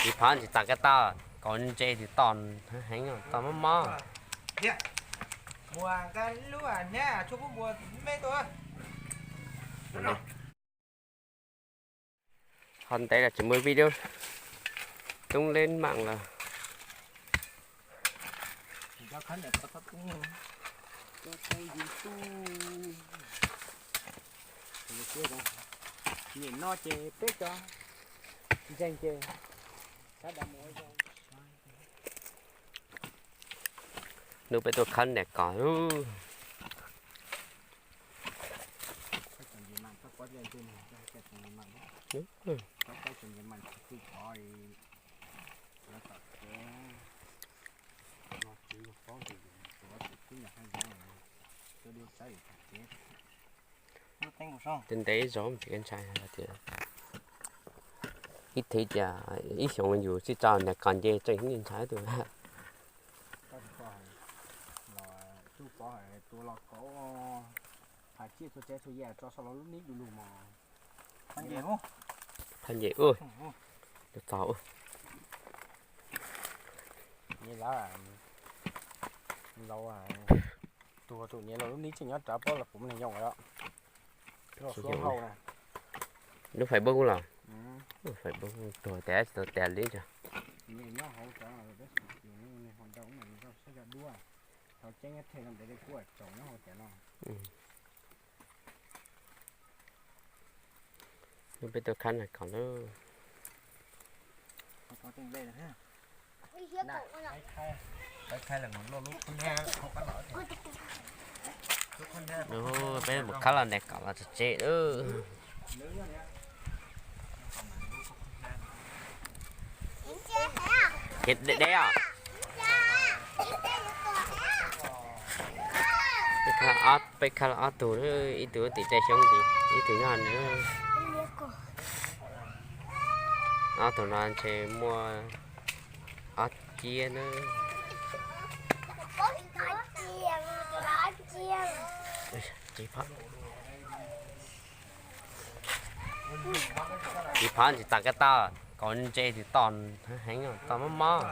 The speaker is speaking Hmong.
Tsis phov tsis tas koj tau, kaus ntse tus tom heev tom mob mob. Ho ntev los tsis muaj video coob leb mam los. Nim no ces peb cov ntseeg ces sawv daws mus ua zoo. Hnub peb tuaj khawb niam kos. Twb ntev ib zaug tsis ntshai hais tias ib thwv tias ib xyoos yus sib tso niam kos nce tseem ntshai tus. Phab nce ub, tus txog ub. Tuag tus niam laus lub nib tseem nyob rov pob los kuv mus yoom lawm. Lub Facebook los, Facebook tuag tas tsis tau tas li ntag. Peb tuaj khawb niam kos lawm. Peb mus khawb los niam kos los tso tseg lawm. Kev deb deb os. Peb khawb los ob tug, ib tug tim tej xyoob ntxiv, ib tug nyob hauv no. Ob tug no ntshe muaj ob ciab na. Tsis phov tsis tas koj tau, kaus ntse tus tom heev tom mob mob.